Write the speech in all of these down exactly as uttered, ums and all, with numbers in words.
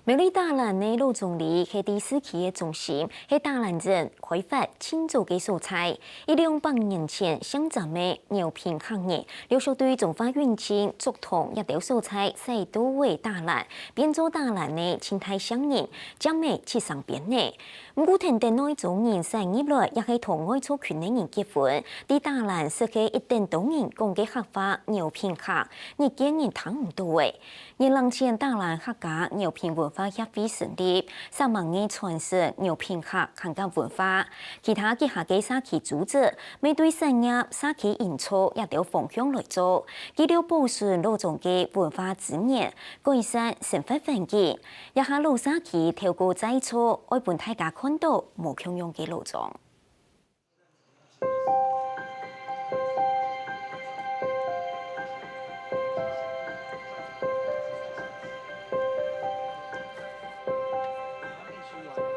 苗栗大蘭个老莊里係在市區个中心，係大蘭鎮開發盡早个所在。一兩百年前，姓詹个饒平客人，陸續對彰化、永靖、竹塘這兜所在徙到位大蘭，變做大蘭个盡大姓人，佔个七成邊呢。毋過跈等內庄人徙入來，也係同外族群个人結婚，在大蘭識个一等多人講个客話饒平客，日漸人聽毋到了。 二零零七年，大蘭客家饒平文化協會成立，煞猛个傳承饒平客客家文化。其他幾下个社區組織，乜對產業、社區營造這兜方向來做，記錄保存老莊个文化資源，改善生活環境。這下老社區頭過再造，愛分大家看到無共樣个老莊。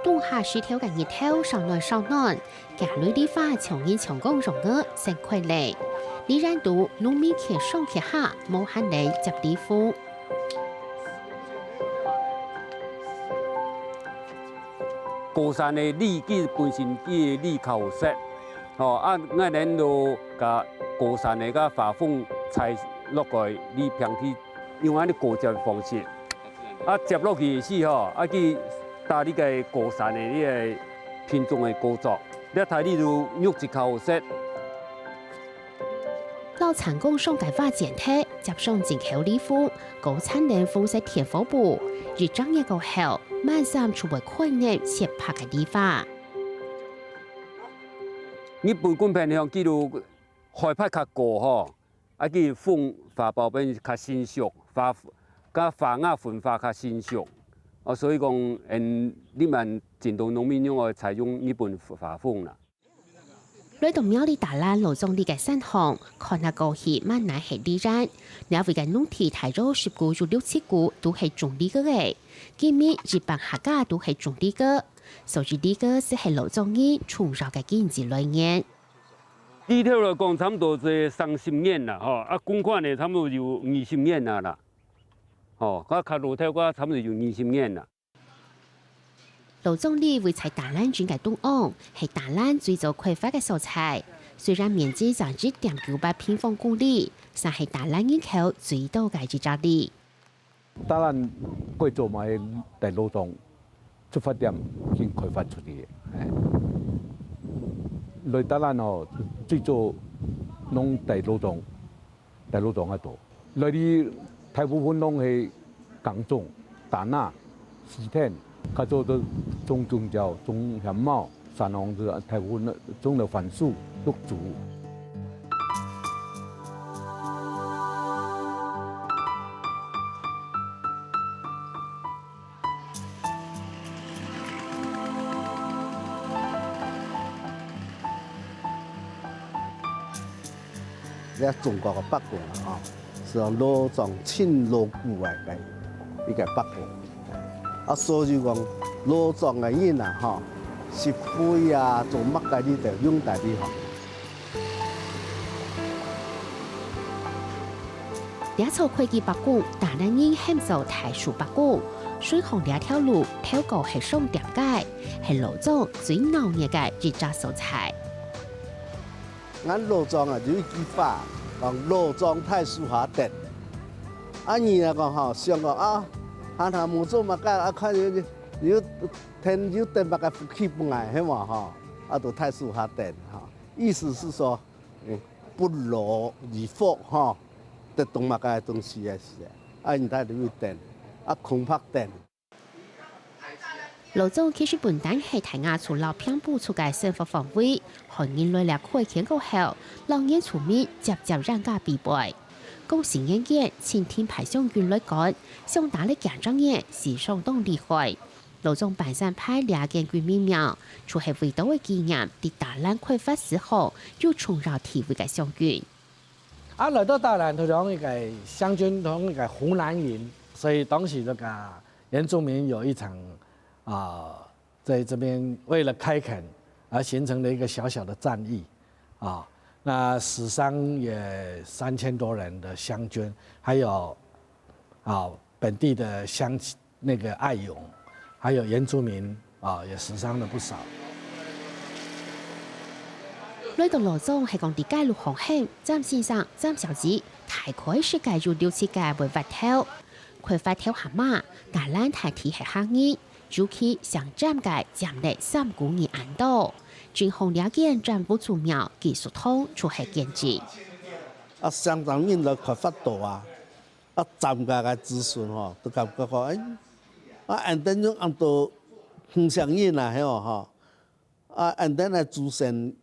冬下時頭个日頭燒暖燒暖，驚雷梨花像人像講融个，生開咧。梨園肚農民歇上歇下，無閒來接梨風。 高山个梨，佢本身佢个梨較好食，吼，啊，𠊎等就甲高山个甲花粉採落來，梨平地用安尼高接个方式，啊，接落去个時吼，啊，去搭你个高山个你个品種个果種，你大梨就肉質較好食。 老田公上个花剪忒，接上整口梨風，高產能豐實田火布，一隻月過後，滿山就會開入雪白个梨花。日本公平向記錄海拔較高吼，啊，佢分花苞變較成熟，花，甲花芽分化較成熟，哦，所以講，嗯，你們真多農民用愛採用日本花粉啦。 來到苗栗大蘭老莊里个山項，看下過去滿哪係梨園。這位个農地大約十股有六七股都係種梨个个，今日一半下架都係種梨个，所以梨个就係老莊人重要个經濟來源。地頭來講，差不多係三十年啦，吼，啊，公款呢，差不多有二十年啦啦，吼，啊，較老頭个差不多有二十年啦。 老莊里位在大蘭鎮个東岸，係大蘭最早開發个所在。雖然面積三十點九八平方公里，卻係大蘭人口最多个一隻里。大蘭過早嘛係大老莊出發點先開發出去个，嘿。來大蘭吼，最早攏大老莊 大老莊个多。來這大部分攏係耕種、打獵、蒔田，較早都種弓蕉、種香茅，山項就大部分種了番薯、綠竹。 這中國个八卦吼，係講老莊盡老古个一個八卦。啊，所以講老莊个人啊，吼，食灰啊，做麼个你都用在這吼。 這座開基伯公，大蘭人喊做大樹伯公，順行這條路，頭過係上點街，係老莊最鬧熱个一隻所在。𠊎老莊啊，有一句話，講老莊大樹下等。啊，你來講吼，想講啊，閒閒無做麼个，啊，看有，有，天有等麼个福氣分𠊎，係無吼？啊，都大樹下等吼。意思係說， 嗯，不勞而獲吼，得到麼个東西个時，啊，人家就會等，啊，空白等。老莊其實毋單係大雅族摎平埔族个生活範圍，漢人來這開墾過後，老年族民漸漸養家備肥。光是年間，清廷派湘軍來趕，相打了幾隻月，死傷當厲害。 老莊半山派這間軍民廟，就係為著愛紀念在大蘭開發時候有重要地位个湘軍。啊，來到大蘭，通常一個湘軍同一個湖南人，所以當時這個原住民有一場，啊，在這邊為了開墾而形成的一個小小的戰役，啊，那死傷也三千多人的湘軍，還有，啊，本地的鄉那個愛勇，還有原住民啊，也死傷了不少。來到羅庄係講，在街路項項，詹先生、詹小姐大概係該有六七個會發頭，佢發頭下嘛，大人大體係客人，尤其姓詹个佔了三股人恁多。正好這間詹屋祖廟技術堂就係見證。啊，上上面來開發到啊， 啊，詹家个子孫吼，都感覺講，哎，啊，恁樣用恁多風聲音啊，係無吼？啊，恁樣个祖先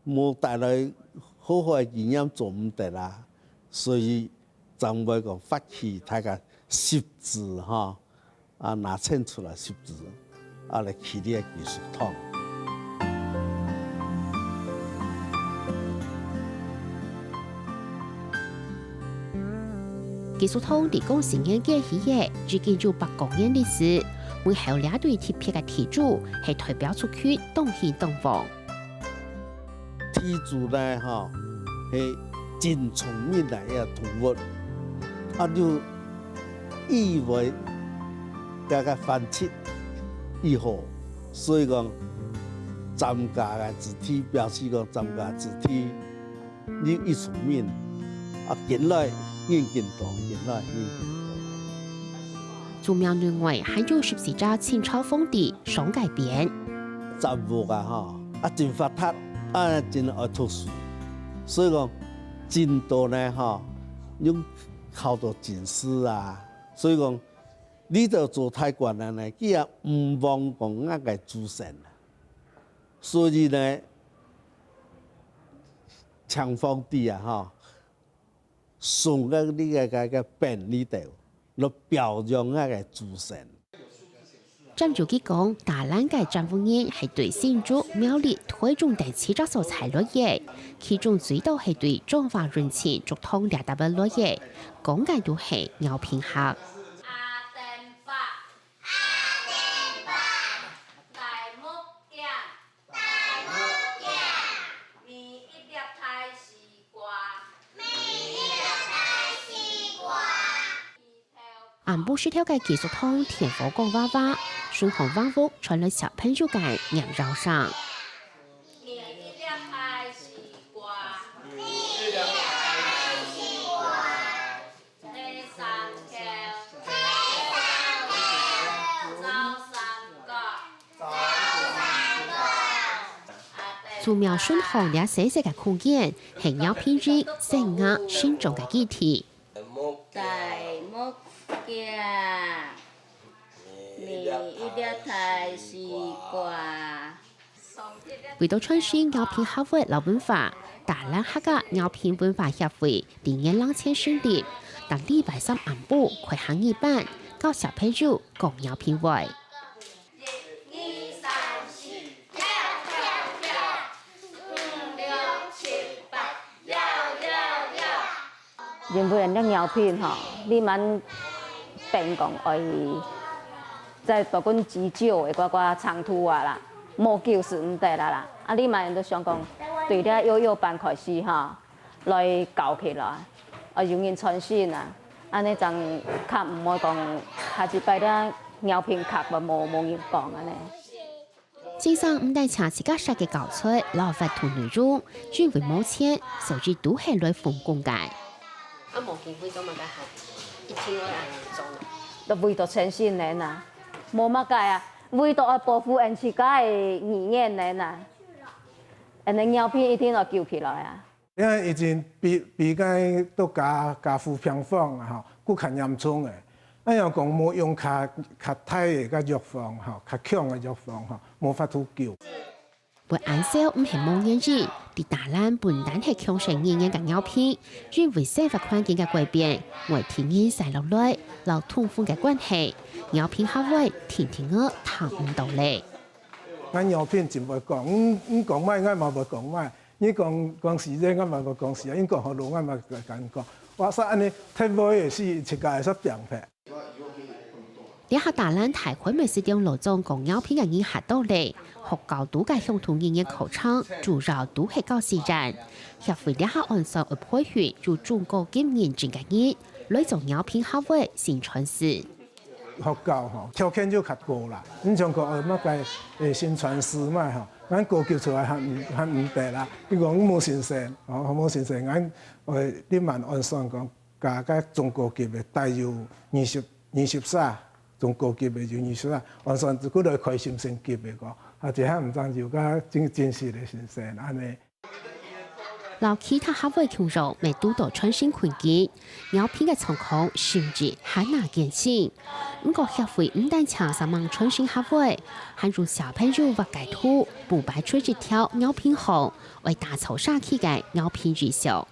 無帶來好好个經驗做毋得啦，所以詹會講發起大家集資吼， 啊，拿錢出來集資，啊，來起這个技術堂。技術堂在光緒年建起个，已經有百過年歷史。尾後這對特別个地主，係代表族群當興當旺。 地主呢，吼，係真聰明个一個動物，啊，就以為這個繁殖以後，所以講詹家个子弟，表示講詹家子弟，你一聰明，啊，緊來人緊多，緊來人緊多。祖廟內外還有十四隻清朝皇帝 上該邊。詹屋啊，吼，啊，真發達，啊，真愛讀書，所以講，真多呢，吼，用考到進士啊，所以講，你兜做大官个呢，佢也毋忘講𠊎个祖先啊，所以呢，請皇帝啊，吼，送个你个个个匾裡頭，來表揚𠊎个祖先。 詹有記講，大蘭个詹屋人係對新竹、苗栗、台中等七隻所在來个，其中最多係對彰化崙前竹塘這搭位來个，講个都係饒平客。阿丁伯，阿丁伯，大目鏡，大目鏡，每一粒大西瓜，每一粒大西瓜。 暗晡時頭个技術堂電火光哇哇，順風橫屋傳來小朋友个念謠聲。祖廟脣項這細細个空間，係饒平人生活成長个基地。 大目鏡，每一粒大西瓜。為著傳承饒平客話摎文化，大蘭客家饒平文化協會在兩年前成立，逐禮拜三暗晡開客語班，教小朋友講饒平話。一、二、三、四，跳、跳、跳，五、六、七、八，搖、搖、搖。 因為恁樣饒平吼，你滿變講愛再多滾幾久个，乖乖長途啊啦，無久是毋得啦啦。啊，你滿都想講，對這幼幼班開始吼，來教起來，啊，有人傳承啊，恁樣正較毋會講下一擺這饒平客無無人講恁樣。 先生毋單淨自家設計教材摎活動內容，因為無錢，所以都係來奉公个。啊，無經費做麼个還一定愛恁樣做呢？就為著傳承呢啊，無麼个啊，為著愛保護𠊎自家个語言呢啊，恁樣饒平一定愛救起來啊。 因為已經比，比該都加，加護病房啊，吼，更較嚴重个。恁樣講無用較，較大个藥房，吼，較強个藥房，吼，無法度救。會恁少毋係無原因，在大蘭本旦係共生語言个饒平，因為生活環境个改變，外地人徙落來，摎通婚个關係，饒平客話定定仔聽毋著咧。𠊎饒平真會講，你，你講麼个，𠊎嘛會講麼个。 你講，講實在，𠊎嘛會講實在；你講學老，𠊎嘛會恁講。哇塞，恁樣忒會个係自家會煞變化。這下大蘭大開門市中路上講饒平个人較多咧，學校肚个鄉土語言課程主要都係教自然。協會這下按算愛培訓有中高級認證个人來做饒平客話宣傳師。學校吼，條件就較高啦。你像講，呃，麼个，呃，薪傳師嘛吼，咱高級出來還毋，還毋得啦。你講無先生，吼，無先生，咱，呃，你嘛按算講，加个中高級个大約二十，二十儕，中高級个有二十儕，按算就過來開先生級个講，啊，這下毋單有个真，真實个先生，按呢。 摎其他協會共樣，乜堵著傳承困境，饒平个狀況甚至還較嚴重。毋過協會毋單淨煞猛傳承協會，還用小朋友畫个圖，鋪排出一條饒平巷，為打造社區个饒平意象。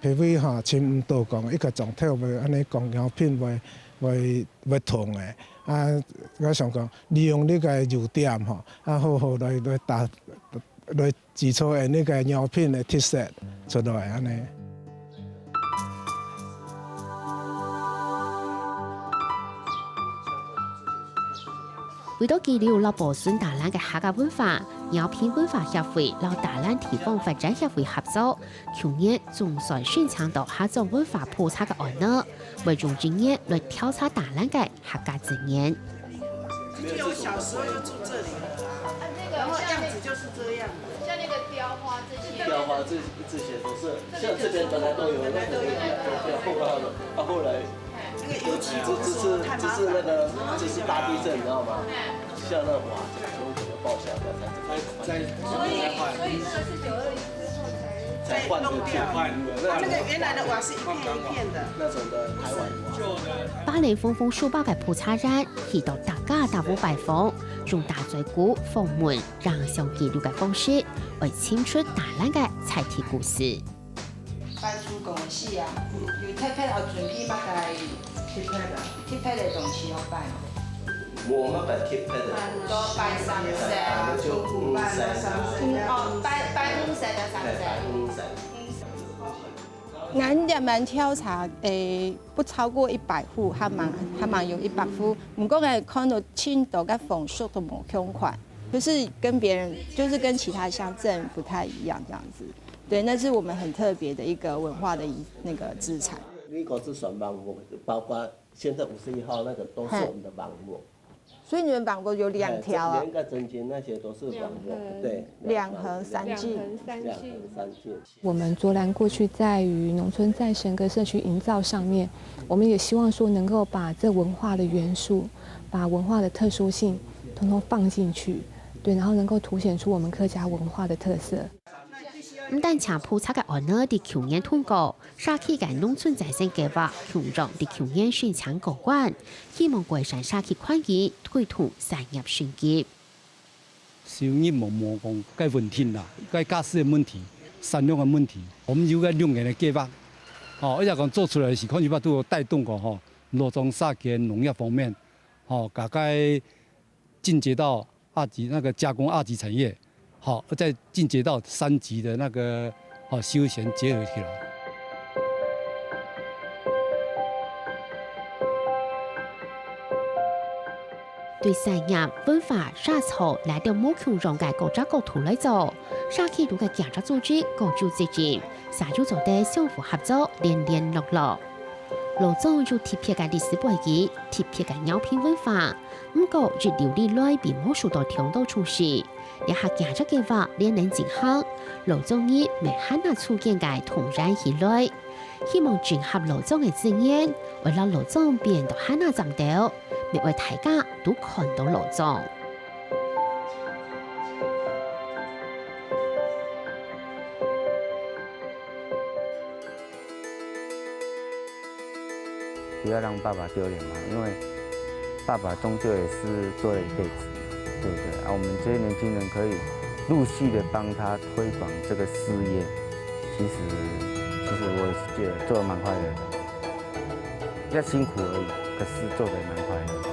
協會吼，尋毋到講一个鐘頭會按呢講饒平會，會，會通个。啊，𠊎想講，利用這个優點吼，啊，好好來，來打，來 製造个該个饒平个特色出來按呢。為著記錄摎保存打懶个客家文化，饒平文化協會摎打懶地方發展協會合作，舊年總算申請到客庄文化普查个案呢，會用一年來調查打懶个 客家資源。就我小時候就住這裡了啊，然後樣子就是這樣的。像那個雕花這些，雕花這，這些都是，像這邊本來都有，本來都有。啊，後來，那個油漆工作太麻煩了，只是那個，只是大地震，你知道嗎？像那瓦，全部整個爆下來才，才，所以，所以這個是九二一之後才，才換的。換，它那個原來的瓦是一片一片的。那種的台灣瓦。 巴黎縫縫書包个普查員，去到逐家逐屋拜訪，用大嘴鼓、訪問、影像記錄个方式，愛尋出打懶个在地故事。拜祖公个時啊，有特別愛準備麼个特別个，特別个東西愛拜無？無麼个特別个。都拜三牲。就拜三牲。哦，拜，拜五牲个三牲。哎，拜五牲。 𠊎這滿調查，誒，不超過一百戶，還蠻，還蠻有一百戶。毋過𠊎看到盡多个風俗都無相款，就是跟別人，就是跟其他鄉鎮不太一樣這樣子。對，那是我們很特別的一個文化的遺，那個資產。你講是算房屋，包括現在五十一號那個都是我們的房屋。 所以你們網購有兩條啊？哎，這兩個整間那些都是網購，兩橫。對，兩橫三進。兩橫三進。兩橫三進。我們卓蘭過去在於農村再生跟社區營造上面，我們也希望說能夠把這文化的元素，把文化的特殊性通通放進去，對，然後能夠凸顯出我們客家文化的特色。毋單淨普查个案呢，佇舊年通過， 社區个農村再生計畫共樣佇舊年申請過關，希望改善社區環境，推動產業升級。收入無，無講該穩定啦，該價值个問題，產量个問題。我們有個六年个計畫，吼，而且講做出來是看有法度帶動个吼，老庄社區農業方面，吼，大概 進階到二級，那個加工二級產業，好，再進階到三級的那個，哦，休閒結合起來。對產業、文化、社造來到無共樣个各隻角度來做，社區肚个行政組織各有責任， 儕又做得相互合作，聯聯絡絡。老庄有特別个歷史背景，特別个饒平文化，毋過一路以來並無受到當多重視。這下行政計畫連連進行，老庄人乜還較促進个動員起來，希望整合老庄个資源，為了老庄變到還較嶄斗，乜為大家都看到老庄。 不要讓爸爸丟臉嘛，因為爸爸終究也是做了一輩子，對不對？啊，我們這些年輕人可以陸續的幫他推廣這個事業，其實，其實我也是覺得做得蠻快樂的，比較辛苦而已，可是做得蠻快樂的。